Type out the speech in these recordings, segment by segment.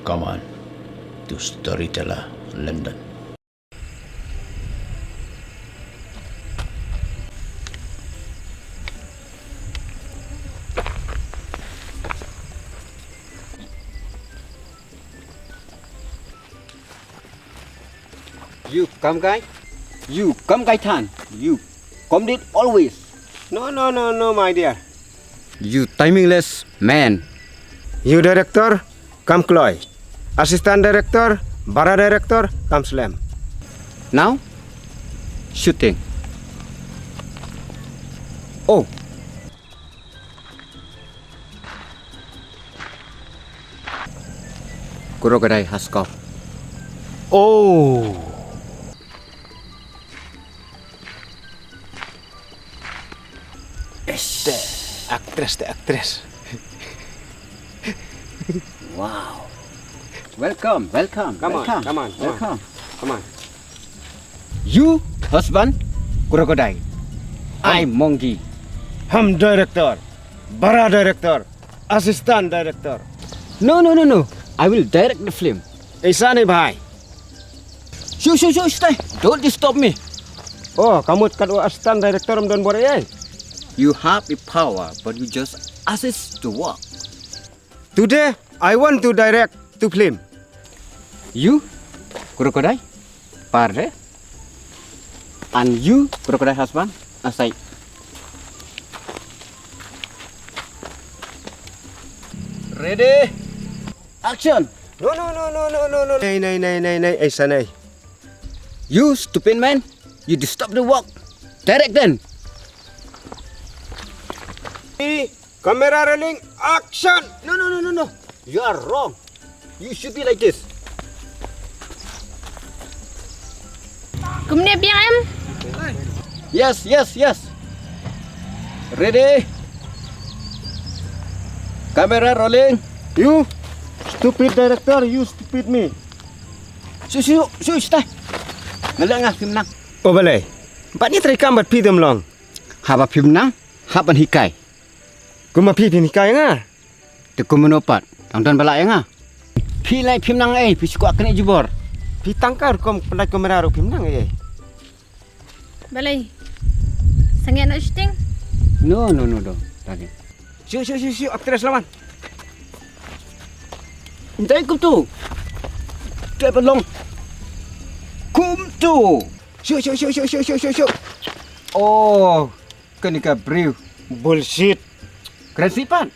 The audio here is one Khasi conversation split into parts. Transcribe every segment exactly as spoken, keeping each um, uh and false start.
Come on to Storyteller London. You come guy, you come guy than, you come did always. No, no, no, no, my dear. You timingless man. You director, come kloi. Assistant director, bara director, come slem. Now, shooting. Oh. Crocodile has come. Oh. Este, actress, the actress. Wow. Welcome, welcome, come on, welcome, come on, come on, welcome. Come on. You husband crocodile. I monkey. Ham director, bara director, assistant director. No, no, no, no. I will direct the film. Aisa nahi bhai. Shu, shu, shu, stay. Don't disturb me. Oh, ka mut kat u assistant director ym don bor ei. You have the power, but you just assist the work. Today, I want to direct two film. You, crocodile, par de. And you, crocodile husband, aside. Ready? Action! No, no, no, no, no, no, no. Nahi, nahi, nahi, nahi, nahi, aisa nahi. You stupid man, you disturb the work. Direct then. Camera rolling, action! No, no, no, no, no. You are wrong. You should be like this. Kumne biang em? Yes, yes, yes. Ready? Camera rolling. You stupid director, you stupid me. Shu, shu, shu, shu, shu. Nga la nga phim nang. O balei? Bad ni treikam bad phi dem long. Haba phim nang, hap ban hikai. Kumba phi phin hikai nga. Te kumno pat, tang don ba lah ïa nga. Phi lai phim nang ei, phi shu kwah kane jubor. Phi tang ka rukom pynlait kamera ruh phim nang ei. Balei? Sangeh noh shooting? No, no, no, no. Tadi. Shu, shu, shu, shu, actress lawan. Ndai kumtu. Te balong. Kumtu. Shu, shu, shu. Oh, kane ka briew. Bullshit. Kren sipat.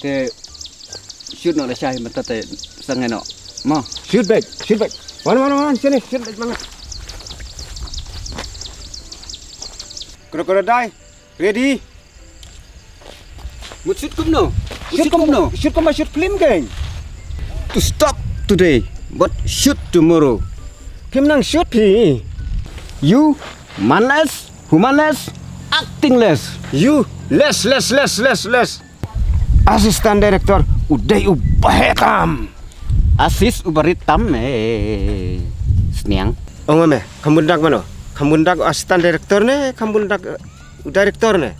Te shoot noh lashai mynta te sangeh noh. Mo. Shoot back, shoot back. Wan, wan, wan, sini, shoot back bangat. Crocodile, ready? Mut shoot kumno? Shoot kumno? Shoot kumba shoot film keiñ. To stop today, but shoot tomorrow. Phim nang shoot phi. You manless, humanless, actingless. You less, less, less, less, less. Assistant director, u dei u baheh tam. Assist u barit tam, eh, sniang. Ong me, kham bun dak mano? Kham bun dak assistant director ne, kham bun dak, eh, u director ne?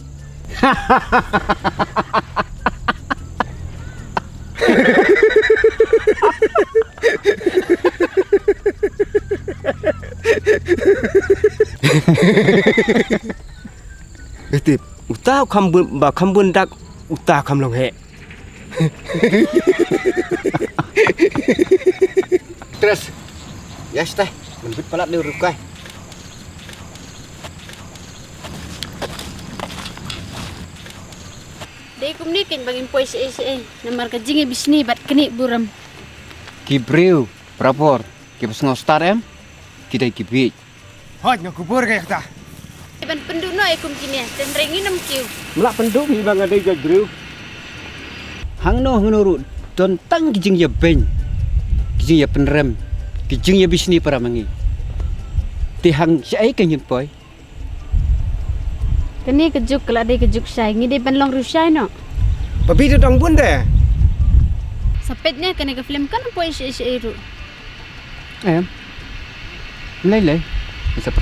Tip, uta kham bun, ba kham bun dak, uta kham long heh. Tres. Ïa stai, mynbit palat ne rukai. Dei kumne keiñ ba ngin poi shaei shaei, namar ka jingïabishni bad kane burom. Ki briew, brabor, kiba sngew stad em, ki dei ki bieit. Hooid, nga kubur ka ïa kata. Ban pynduh noh ïa kum kine, tynrai ngin ym kiew. Mla pynduh hi ba nga dei jait briew. Hangno hangno ruh don tang ki jingïabeiñ, ki jingïapynrem, ki jingïabishni para ma ngi. Te hang shaei ka ngin poi. Kane ka juk ka la dei ka juk shai, ngi dei ban long riewshai noh. Ba phi dang bun de. Sa peit ne kane ka film kan poi shaei shaei ruh. Em. Lei lei. Sa